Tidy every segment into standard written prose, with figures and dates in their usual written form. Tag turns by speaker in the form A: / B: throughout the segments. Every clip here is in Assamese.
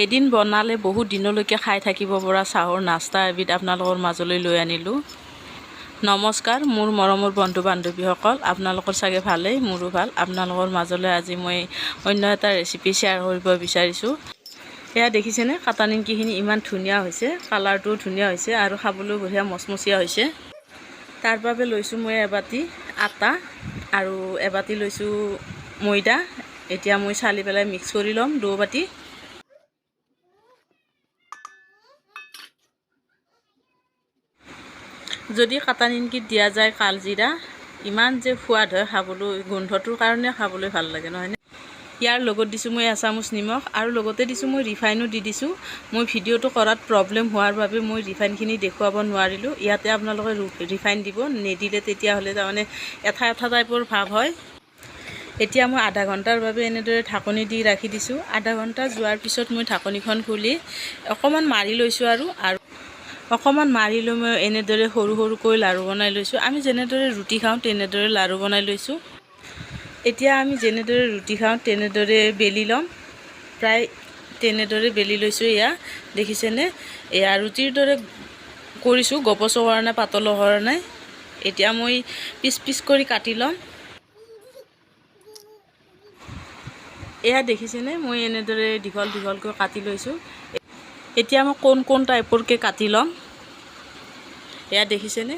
A: এদিন বনালে বহুত দিনলৈকে খাই থাকিব পৰা চাহৰ নাস্তা এবিধ আপোনালোকৰ মাজলৈ লৈ আনিলোঁ। নমস্কাৰ মোৰ মৰমৰ বন্ধু বান্ধৱীসকল, আপোনালোকৰ চাগে ভালেই, মোৰো ভাল। আপোনালোকৰ মাজলৈ আজি মই অন্য এটা ৰেচিপি শ্বেয়াৰ কৰিব বিচাৰিছোঁ। এয়া দেখিছেনে, কাটা নিমকিখিনি ইমান ধুনীয়া হৈছে, কালাৰটোও ধুনীয়া হৈছে আৰু খাবলৈও বঢ়িয়া মচমচীয়া হৈছে। তাৰ বাবে লৈছোঁ মই এবাতি আটা আৰু এবাতি লৈছোঁ ময়দা। এতিয়া মই চালি পেলাই মিক্স কৰি ল'ম দুবাতি। যদি কাটা নিমকিত দিয়া যায় কালজিৰা, ইমান যে সোৱাদ হয় খাবলৈ, গোন্ধটোৰ কাৰণে খাবলৈ ভাল লাগে নহয়নে? ইয়াৰ লগত দিছোঁ মই এচামুচ নিমখ আৰু লগতে দিছোঁ মই ৰিফাইনো দি দিছোঁ। মই ভিডিঅ'টো কৰাত প্ৰব্লেম হোৱাৰ বাবে মই ৰিফাইনখিনি দেখুৱাব নোৱাৰিলোঁ। ইয়াতে আপোনালোকে ৰিফাইন দিব, নিদিলে তেতিয়াহ'লে তাৰমানে এঠা এঠা টাইপৰ ভাৱ হয়। এতিয়া মই আধা ঘণ্টাৰ বাবে এনেদৰে ঢাকনি দি ৰাখি দিছোঁ। আধা ঘণ্টা যোৱাৰ পিছত মই ঢাকনিখন খুলি অকণমান মাৰি লৈছোঁ আৰু অকণমান মাৰি লৈ মই এনেদৰে সৰু সৰুকৈ লাড়ু বনাই লৈছোঁ। আমি যেনেদৰে ৰুটি খাওঁ তেনেদৰে লাড়ু বনাই লৈছোঁ। এতিয়া আমি যেনেদৰে ৰুটি খাওঁ তেনেদৰে বেলি ল'ম, প্ৰায় তেনেদৰে বেলি লৈছোঁ। এয়া দেখিছেনে, এয়া ৰুটিৰ দৰে কৰিছোঁ, গপচো কৰা নাই, পাতলো কৰা নাই। এতিয়া মই পিচ পিচ কৰি কাটি ল'ম। এয়া দেখিছেনে, মই এনেদৰে দীঘল দীঘলকৈ কাটি লৈছোঁ। এতিয়া মই কোন কোন টাইপৰকৈ কাটি ল'ম। এয়া দেখিছেনে,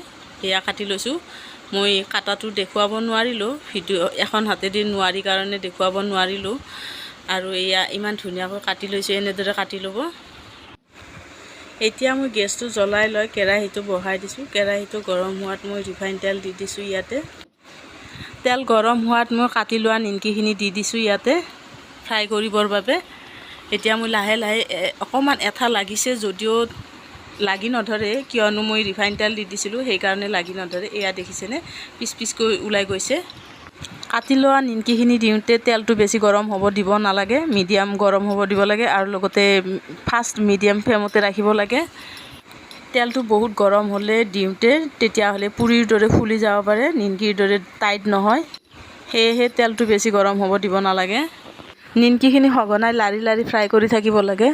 A: এয়া কাটি লৈছোঁ। মই কাটাটো দেখুৱাব নোৱাৰিলোঁ, ভিডিঅ' এখন হাতেদি নোৱাৰি কাৰণে দেখুৱাব নোৱাৰিলোঁ। আৰু এয়া ইমান ধুনীয়াকৈ কাটি লৈছোঁ, এনেদৰে কাটি ল'ব। এতিয়া মই গেছটো জ্বলাই লৈ কেৰাহীটো বহাই দিছোঁ। কেৰাহীটো গৰম হোৱাত মই ৰিফাইন তেল দি দিছোঁ। ইয়াতে তেল গৰম হোৱাত মই কাটি লোৱা নিমকিখিনি দি দিছোঁ ইয়াতে ফ্ৰাই কৰিবৰ বাবে। এতিয়া মই লাহে লাহে অকণমান এঠা লাগিছে যদিও লাগি নধৰে, কিয়নো মই ৰিফাইন তেল দি দিছিলোঁ, সেইকাৰণে লাগি নধৰে। এয়া দেখিছেনে, পিচ পিচকৈ ওলাই গৈছে। কাটি লোৱা নিমকিখিনি দিওঁতে তেলটো বেছি গৰম হ'ব দিব নালাগে, মিডিয়াম গৰম হ'ব দিব লাগে আৰু লগতে ফাৰ্ষ্ট মিডিয়াম ফ্লেমতে ৰাখিব লাগে। তেলটো বহুত গৰম হ'লে দিওঁতে তেতিয়াহ'লে পুৰিৰ দৰে ফুলি যাব পাৰে, নিমকিৰ দৰে টাইট নহয়। সেয়েহে তেলটো বেছি গৰম হ'ব দিব নালাগে। নিমকিখিনি সঘনাই লাৰি লাৰি ফ্ৰাই কৰি থাকিব লাগে।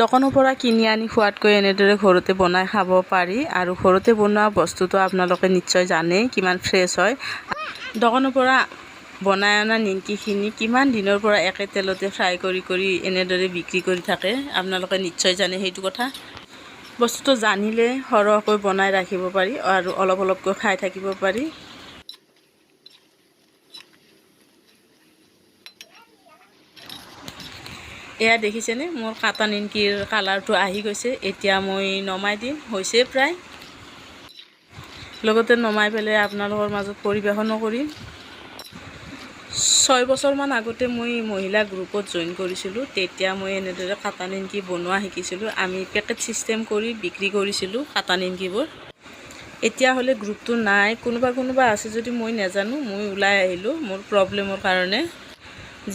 A: দোকানৰ পৰা কিনি আনি খোৱাতকৈ এনেদৰে ঘৰতে বনাই খাব পাৰি। আৰু ঘৰতে বনোৱা বস্তুটো আপোনালোকে নিশ্চয় জানেই কিমান ফ্ৰেছ হয়। দোকানৰ পৰা বনাই অনা নিমকিখিনি কিমান দিনৰ পৰা একে তেলতে ফ্ৰাই কৰি কৰি এনেদৰে বিক্ৰী কৰি থাকে, আপোনালোকে নিশ্চয় জানে সেইটো কথা। বস্তুটো জানিলে সৰহকৈ বনাই ৰাখিব পাৰি আৰু অলপ অলপকৈ খাই থাকিব পাৰি। এয়া দেখিছেনে, মোৰ কাটা নিমকিৰ কালাৰটো আহি গৈছে। এতিয়া মই নমাই দিম, হৈছে প্ৰায়। লগতে নমাই পেলাই আপোনালোকৰ মাজত পৰিৱেশনো কৰিম। 6 বছৰমান আগতে মই মহিলা গ্ৰুপত জইন কৰিছিলোঁ। তেতিয়া মই এনেদৰে কাটা নিমকি বনোৱা শিকিছিলোঁ। আমি পেকেট ছিষ্টেম কৰি বিক্ৰী কৰিছিলোঁ কাটা নিমকিবোৰ। এতিয়া হ'লে গ্ৰুপটো নাই, কোনোবা কোনোবা আছে যদি মই নাজানো। মই ওলাই আহিলোঁ মোৰ প্ৰব্লেমৰ কাৰণে।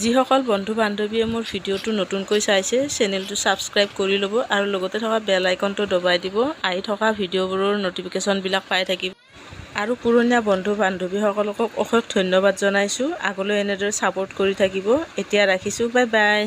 A: যিসকল বন্ধু বান্ধৱীয়ে মোৰ ভিডিঅ'টো নতুনকৈ চাইছে, চেনেলটো ছাবস্ক্ৰাইব কৰি ল'ব আৰু লগতে থকা বেল আইকনটো দবাই দিব। আহি থকা ভিডিঅ'বোৰৰ ন'টিফিকেশ্যনবিলাক পাই থাকিব। আৰু পুৰণীয়া বন্ধু বান্ধৱীসকলক অশেষ ধন্যবাদ জনাইছোঁ। আগলৈ এনেদৰে ছাপোৰ্ট কৰি থাকিব। এতিয়া ৰাখিছোঁ, বাই বাই।